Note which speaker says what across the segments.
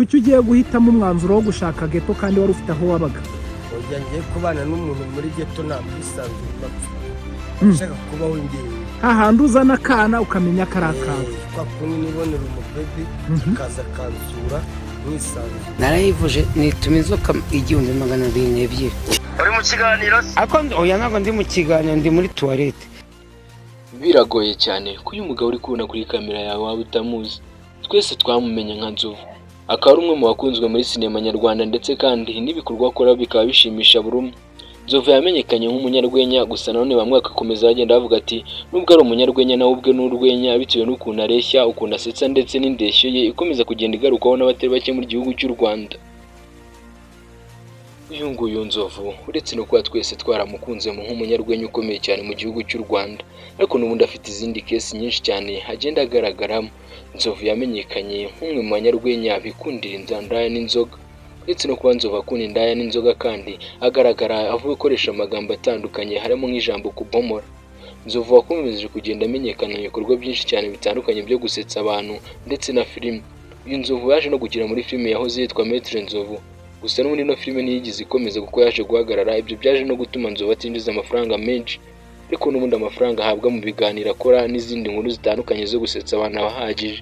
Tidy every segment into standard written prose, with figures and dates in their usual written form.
Speaker 1: Kuki ugiye guhitamo umwanzuro wo gushaka ghetto kandi wari ufite aho wabaga?
Speaker 2: Oya, ngiye kubana n'umuntu muri ghetto nta bwisanzure bapfa. Nshaka kubaho njyewe.
Speaker 1: Hahandi uzana akana ukamenya ko ari akawe.
Speaker 2: Kwa kundi nibonera umubebi akaza akansura mwisanzure.
Speaker 3: Narayivuje nituma inzoka 1202.
Speaker 4: Uri mu kiganiro se?
Speaker 3: Ariko oya, ntabwo ndi mu kiganiro, ndi muri toilette.
Speaker 5: Biragoye cyane ko uyu mugabo uri kubona kuri kamera yawe waba utamuzi. Twese twamumenye nka Nzovu, akaba ari umwe mu bakunzwe muri sinema nyarwanda, ndetse kandi n'ibikorwa akora bikaba bishimisha buri umwe. Nzovu yamenyekanye nk'umunyarwenya, gusa nanone bamwe bagakomeza bagenda bavuga ati nubwo ari umunyarwenya, nawe ubwe ni urwenya, bitewe n'ukuntu areshya, ukuntu asetsa, ndetse n'indeshyo ye ikomeza kugenda igarukwaho n'abatari bake mu gihugu cy'u Rwanda. Uyu nguyu Nzovu, uretse no kuba twese twaramukunze nk'umunyarwenya ukomeye cyane mu gihugu cy'u Rwanda, ariko n'ubundi afite izindi case nyinshi cyane agenda agaragaramo. Nzovu yamenyekanye nk'umwe mu banyarwenya bikundira indaya n'inzoga. Uretse no kuba Nzovu akunda indaya n'inzoga, kandi agaragara avuga akoresha amagambo atandukanye, harimo nk'ijambo kubomora. Nzovu wakomeje kugenda amenyekana mu bikorwa byinshi cyane bitandukanye byo gusetsa abantu ndetse na filime. Uyu Nzovu yaje no gukina muri filime yahoze yitwa Maître Nzovu, gusa n'ubundi ino filime ntiyigeze ikomeza kuko yaje guhagarara. Ibyo byaje no gutuma Nzovu atinjiza amafaranga menshi, ariko n'ubundi amafaranga ahabwa mu biganiro akora n'izindi nkuru zitandukanye zo gusetsa abantu aba ahagije.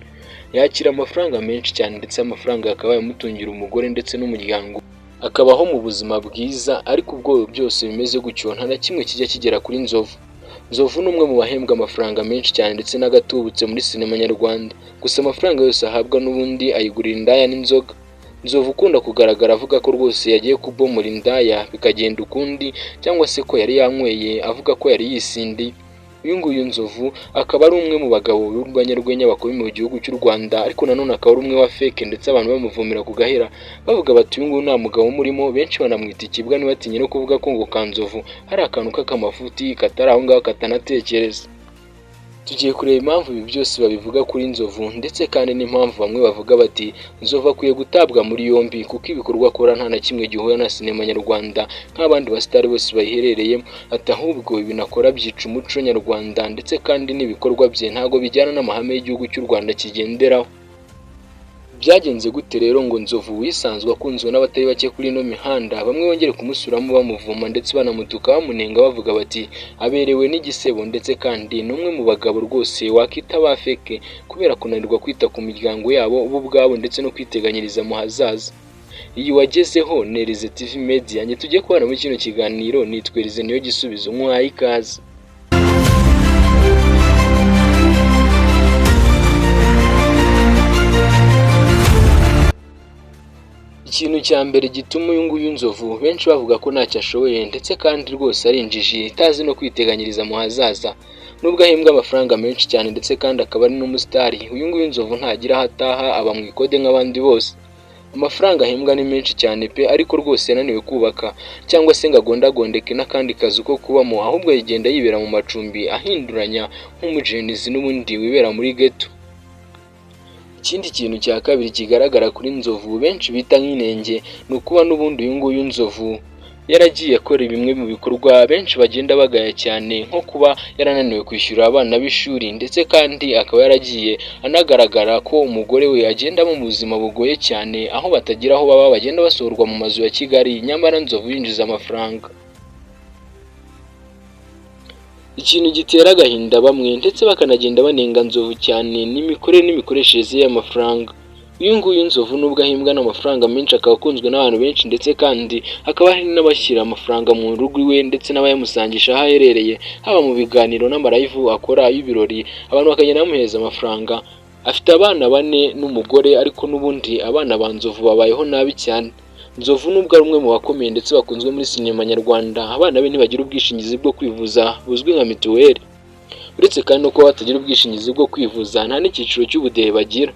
Speaker 5: Yakira amafaranga menshi cyane, ndetse amafaranga akaba yamutungira umugore ndetse n'umuryango, akabaho mu buzima bwiza. Ariko ubwo byose bimeze gutyo, nta na kimwe kijya kigera kuri Nzovu. Nzovu ni umwe mu bahembwa amafaranga menshi cyane ndetse n'agatubutse muri sinema nyarwanda, gusa amafaranga yose ahabwa n'ubundi ayigurira indaya n'inzoga. Nzovu ukunda kugaragara avuga ko rwose yagiye kubomora indaya bikagenda ukundi, cyangwa se ko yari yanyweye, avuga ko yari yisindiye. Uyu nguyu Nzovu akaba ari umwe mu bagabo b'abanyarwenya bakomeye mu gihugu cy'u Rwanda, ariko nanone akaba ari umwe wa fake, ndetse abantu bamuvumira ku gahera bavuga bati uyu nguyu nta mugabo umurimo. Benshi banamwita ikibwa, ntibatinye no kuvuga ko ngo ka Nzovu hari akantu k'akamafuti katari aho ngaho, katanatekereza. Tugiye kureba impamvu ibi byose babivuga kuri Nzovu, ndetse kandi n'impamvu bamwe bavuga bati Nzovu akwiye gutabwa muri yombi, kuko ibikorwa akora nta na kimwe gihura na sinema nyarwanda nk'abandi basitari bose bayiherereyemo, ati ahubwo ibintu akora byica umuco nyarwanda, ndetse kandi n'ibikorwa bye ntabwo bijyana n'amahame y'igihugu cy'u Rwanda kigenderaho. Byagenze gute rero ngo Nzovu wisanzwe akunzwe n'abatari bake kuri ino mihanda, bamwe bongere kumusuramo bamuvuma ndetse banamutuka, bamunenga, bavuga bati aberewe n'igisebo, ndetse kandi ni umwe mu bagabo rwose wakita ba fake kubera kunanirwa kwita ku miryango yabo bo ubwabo ndetse no kwiteganyiriza mu hazaza? Iyi wagezeho ni Elize TV Media, njye tugiye kubana muri kino kiganiro nitwa Elize niyo gisubizo, nk'uhaye ikaze. Ikintu cya mbere gituma uyu nguyu Nzovu benshi bavuga ko ntacyo ashoboye, ndetse kandi rwose ari injiji itazi no kwiteganyiriza mu hazaza, nubwo ahembwa amafaranga menshi cyane ndetse kandi akaba ari n'umusitari, uyu nguyu Nzovu ntagira aho ataha, aba mu ikode nk'abandi bose. Amafaranga ahembwa ni menshi cyane pe, ariko rwose yananiwe kubaka cyangwa se ngo agondagondeke n'akandi kazu ko kubamo, ahubwo yigenda yibera mu macumbi ahinduranya nk'umujenizi n'ubundi wibera muri ghetto. Ikindi kintu cya kabiri kigaragara kuri Nzovu benshi bita nk'inenge, ni ukuba n'ubundi uyu nguyu Nzovu yaragiye akora bimwe mu bikorwa benshi bagenda bagaya cyane, nko kuba yarananiwe kwishyura abana b'ishuri, ndetse kandi akaba yaragiye anagaragara ko umugore we agenda mu buzima bugoye cyane, aho batagira aho baba, bagenda basohorwa mu mazu ya Kigali, nyamara Nzovu yinjiza amafaranga. Ikintu gitera agahinda bamwe ndetse bakanagenda banenga Nzovu cyane ni imikorere n'imikoreshereze y'amafaranga. Uyu nguyu Nzovu, nubwo ahembwa n'amafaranga menshi, akaba akunzwe n'abantu benshi, ndetse kandi hakaba hari n'abashyira amafaranga mu rugo iwe ndetse n'abayamusangisha aho aherereye, haba mu biganiro n'ama live akora y'ibirori, abantu bakagenda bamuhereza amafaranga. Afite abana bane n'umugore, ariko n'ubundi abana ba Nzovu babayeho nabi cyane. Nzovu nubwo ari umwe mu bakomeye ndetse bakunzwe muri sinema nyarwanda, abana be ntibagira ubwishingizi bwo kwivuza buzwi nka mituweli. Uretse kandi no kuba batagira ubwishingizi bwo kwivuza, nta n'icyiciro cy'ubudehe bagira.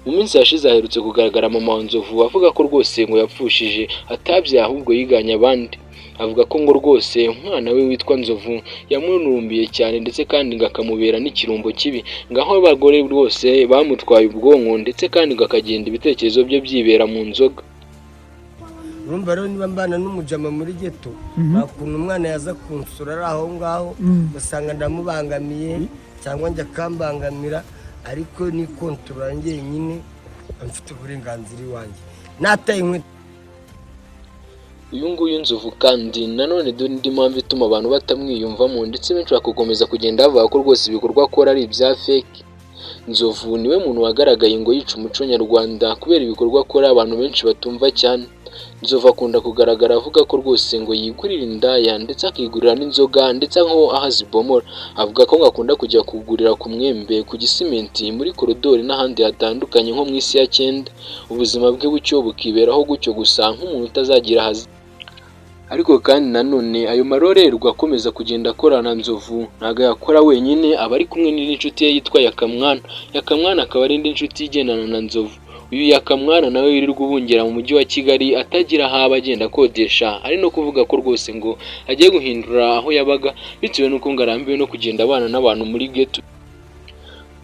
Speaker 5: Mu minsi yashize aherutse kugaragara mama wa Nzovu avuga ko rwose ngo yapfushije, atabyaye ahubwo yiganye abandi. Avuga ko ngo rwose umwana we witwa Nzovu yamurumbiye cyane, ndetse kandi ngo akamubera n'ikirumbo kibi, ngo aho abagore rwose bamutwaye ubwonko, ndetse kandi ngo akagenda ibitekerezo bye byibera mu nzoga.
Speaker 2: Urumva rero, niba mbana n'umujama muri ghetto, nta kuntu umwana yaza kunsura ari aho ngaho ugasanga ndamubangamiye cyangwa njya akambangamira, ariko ni kontorora njyenyine. Mfite uburenganzira iwanjye, nataye inkweto.
Speaker 5: Uyu nguyu Nzovu kandi nanone dore indi mpamvu ituma abantu batamwiyumvamo, ndetse benshi bagakomeza kugenda bavuga ko rwose ibikorwa akora ari ibya fake. Nzovu niwe muntu wagaragaye ngo yica umuco nyarwanda kubera ibikorwa akora abantu benshi batumva cyane. Nzovu akunda kugaragara avuga ko rwose ngo yigurira indaya, ndetse akigurira n'inzoga, ndetse aho azibomora. Avuga ko ngo akunda kujya kugurira ku Mwembe, ku Gisimenti, muri Korodori n'ahandi hatandukanye nko mu isi ya cyenda, ubuzima bwe bucyo bukiberaho gutyo gusa nk'umuntu utazagira ahaza. Ariko kandi nanone ayo marorerwa akomeza kugenda akorana Nzovu ntabwo ayakora wenyine, aba ari kumwe n'indi nshuti ye yitwa Yakamwana. Yakamwana akaba ari indi nshuti igendana na Nzovu. Uyu Yakamwana nawe wirirwa ubungera mu mujyi wa Kigali atagira aho aba, agenda akodesha, ari no kuvuga ko rwose ngo agiye guhindura aho yabaga bitewe n'uko ngo arambiwe no kugenda abana n'abantu muri ghetto.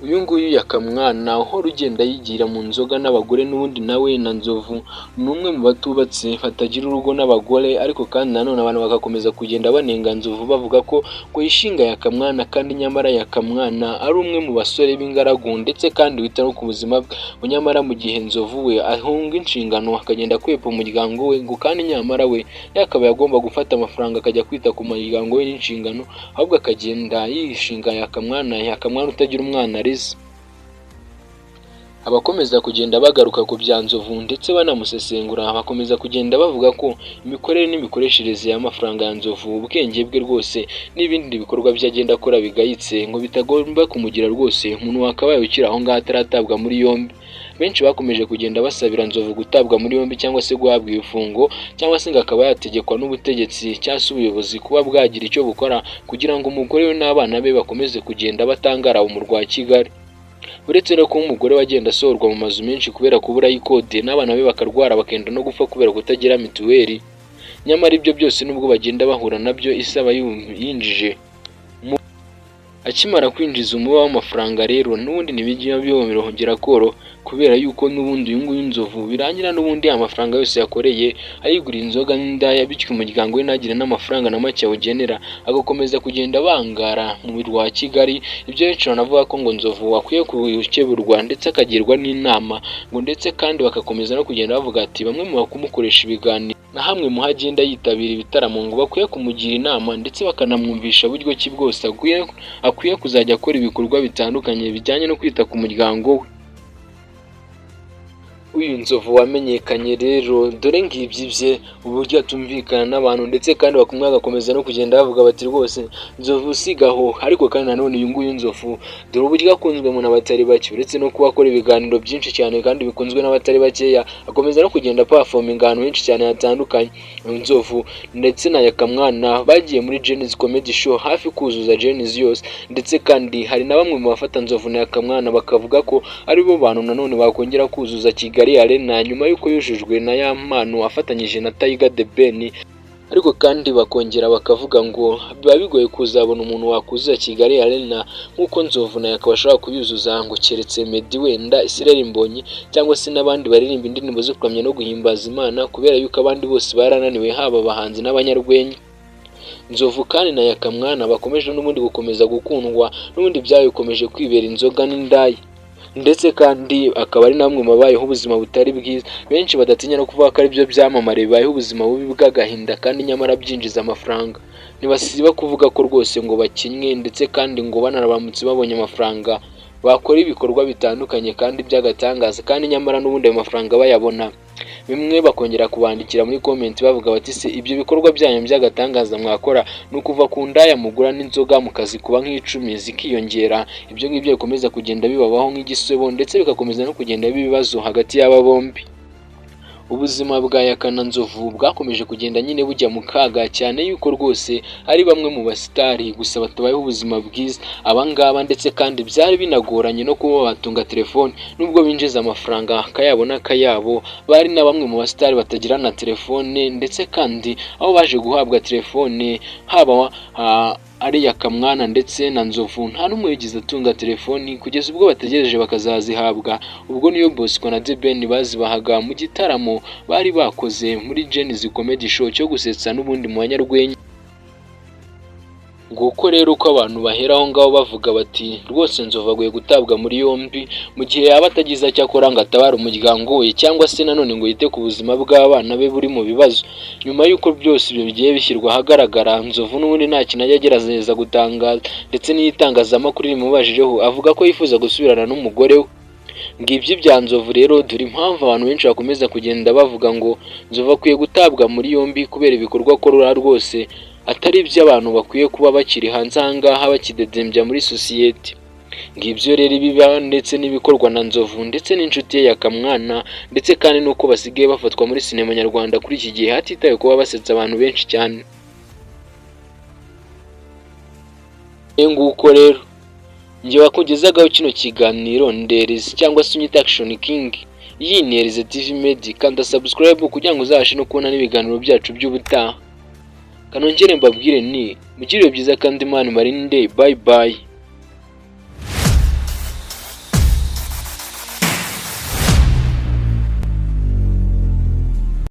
Speaker 5: Uyu nguyu Yakamwana uhora ugenda yigira mu nzoga n'abagore, n'ubundi nawe na Nzovu ni umwe mu batubatse batagira urugo n'abagore. Ariko kandi nanone abantu bagakomeza kugenda banenga Nzovu bavuga ko ngo yishinga Yakamwana, kandi nyamara Yakamwana ari umwe mu basore b'ingaragu ndetse kandi wita no ku buzima bwe, nyamara mu gihe Nzovu we ahunga inshingano akagenda kwepa umuryango we, ngo kandi nyamara we yakabaye agomba gufata amafaranga akajya kwita ku muryango we n'inshingano, ahubwo akagenda yishinga Yakamwana, Yakamwana utagira umwana areze. Abakomeza kugenda bagaruka ku bya Nzovu ndetse banamusesengura bakomeza kugenda bavuga ko imikorere n'imikoreshereze y'amafaranga ya Nzovu, ubwenge bwe rwose n'ibindi bikorwa bye agenda akora bigayitse, ngo bitagomba kumugira rwose umuntu wakabaye ukiri aho ngaho ataratabwa muri yombi. Benshi bakomeje kugenda basabira Nzovu gutabwa muri yombi cyangwa se guhabwa ibifungo, cyangwa se ngo akaba yategekwa n'ubutegetsi cyangwa se ubuyobozi kuba bwagira icyo bukora kugira ngo umugore we n'abana be bakomeze kugenda batangara mu murwa wa Kigali. Uretse no kuba umugore we agenda asohorwa mu mazu menshi kubera kubura ayikode, n'abana be bakarwara bakenda no gupfa kubera kutagira mituweli, nyamara ibyo byose nubwo bagenda bahura nabyo, isi aba yinjije. Akimara kwinjiza umuba w'amafaranga rero, n'ubundi ntibijya byongera koroha, kubera yuko n'ubundi uyu nguyu Nzovu birangira n'ubundi amafaranga yose yakoreye ayigurira inzoga n'indaya, bityo umuryango we ntagire n'amafaranga na make awugenera, agakomeza kugenda bangara mu murwa wa Kigali. Ibyo benshi banavuga ko ngo Nzovu akwiye gukeburwa ndetse akagirwa n'inama, ngo ndetse kandi bagakomeza no kugenda bavuga ati bamwe mu bakumukoresha ibiganiro na hamwe mu ho agenda yitabira ibitaramo ngo bakwiye kumugira inama, ndetse bakanamwumvisha buryo ki bwose akwiye kuzajya akora ibikorwa bitandukanye bijyanye no kwita ku muryango we. Uyu Nzovu wamenyekanye rero dore ngibyo ibye, uburyo atumvikana n'abantu, ndetse kandi bakumwe bagakomeza no kugenda bavuga bati rwose Nzovu sigaho. Ariko kandi nanone uyu nguyu Nzovu dore uburyo akunzwemo n'abatari bake, uretse no kuba akora ibiganiro byinshi cyane kandi bikunzwe n'abatari bakeya, akomeza no kugenda performinga ahantu henshi cyane hatandukanye. Nzovu ndetse na Yakamwana bagiye muri Gen-Z Comedy Show hafi kuzuza Gen-Z yose, ndetse kandi hari na bamwe mu bafata Nzovu na Yakamwana bakavuga ko aribo bantu nanone bakongera kuzuza Kigali Arena nyuma y'uko yujujwe na ya mpano afatanyije na Tiger The Ben. Ariko kandi bakongera bakavuga ngo biba bigoye kuzabona umuntu wakuzuza Kigali Arena nk'uko Nzovu na Yaka bashobora kuyuzuza, ngo keretse Meddy wenda, Israel Mbonyi, cyangwa se n'abandi baririmba indirimbo zo kuramya no guhimbaza Imana, kubera yuko abandi bose barananiwe, haba abahanzi n'abanyarwenya. Nzovu kandi na Yakamwana bakomeje n'ubundi gukomeza gukundwa, n'ubundi byabo bikomeje kwibera inzoga n'indaya, ndetse kandi akaba ari namwe mu babayeho ubuzima butari bwiza, benshi badatinya no kuvuga ko aribyo byamamare bibayeho ubuzima bubi bw'agahinda kandi nyamara byinjiza amafaranga. Ntibasiba kuvuga ko rwose ngo bakinnye, ndetse kandi ngo banaramutse babonye amafaranga bakora ibikorwa bitandukanye kandi by'agatangaza, kandi nyamara n'ubundi ayo mafaranga bayabona. Bimwe bakongera kubandikira muri comment bavuga bati se ibyo bikorwa byanyu by'agatangaza mwakora ni ukuva ku ndaya mugura n'inzoga mukazikuba nk'icumi zikiyongera, ibyo ngibyo bikomeza kugenda bibabaho nk'igisebo, ndetse bigakomeza no kugenda biba ibibazo hagati y'aba bombi. Ubuzima bwa Yaka na Nzovu bwakomeje kugenda nyine bujya mu kaga cyane, yuko rwose ari bamwe mu basitari gusa batabayeho ubuzima bwiza abangaba, ndetse kandi byari binagoranye no kuba batunga telefone nubwo binjiza amafaranga akayabo n'akayabo. Bari na bamwe mu basitari batagira na telefone, ndetse kandi aho baje guhabwa telefone, haba ari Yakamwana ndetse na Nzovu, nta n'umwe wigeze atunga telefoni kugeza ubwo bategereje bakazazihabwa. Ubwo niyo Bosco na The Ben bazibahaga mu gitaramo bari bakoze muri Gen-Z Comedy Show cyo gusetsa n'ubundi mu banyarwenya. Nguko rero uko abantu bahera aho ngaho bavuga bati rwose Nzovu aguye gutabwa muri yombi mu gihe yaba atagize icyo akora ngo atabare umuryango we, cyangwa se nanone ngo yite ku buzima bw'abana be buri mu bibazo. Nyuma y'uko byose ibyo bigiye bishyirwa ahagaragara, Nzovu n'ubundi nta kintu ajya agerageza gutangaza, ndetse n'itangazamakuru rimubajijeho avuga ko yifuza gusubirana n'umugore we. Ngibyo ibya Nzovu rero, dore impamvu abantu benshi bakomeza kugenda bavuga ngo Nzovu akwiye gutabwa muri yombi kubera ibikorwa akora rwose atari iby'abantu bakwiye kuba bakiri hanze aha ngaha bakidedembya muri sosiyete. Ngibyo rero ibiba ndetse n'ibikorwa na Nzovu ndetse n'inshuti ye ya Kamwana, ndetse kandi n'uko basigaye bafatwa muri sinema nyarwanda kuri iki gihe hatitawe kuba basetsa abantu benshi cyane. Nguko rero njye wakugezagaho kino kiganiro Nderezi cyangwa se unyita Action King. Iyi ni Erize TV Media, kanda subscribe kugira ngo uzabashe no kubona n'ibiganiro byacu by'ubutaha. Kanongere mbabwire ni mugire byiza kandi Imana ibarinde. Bye bye.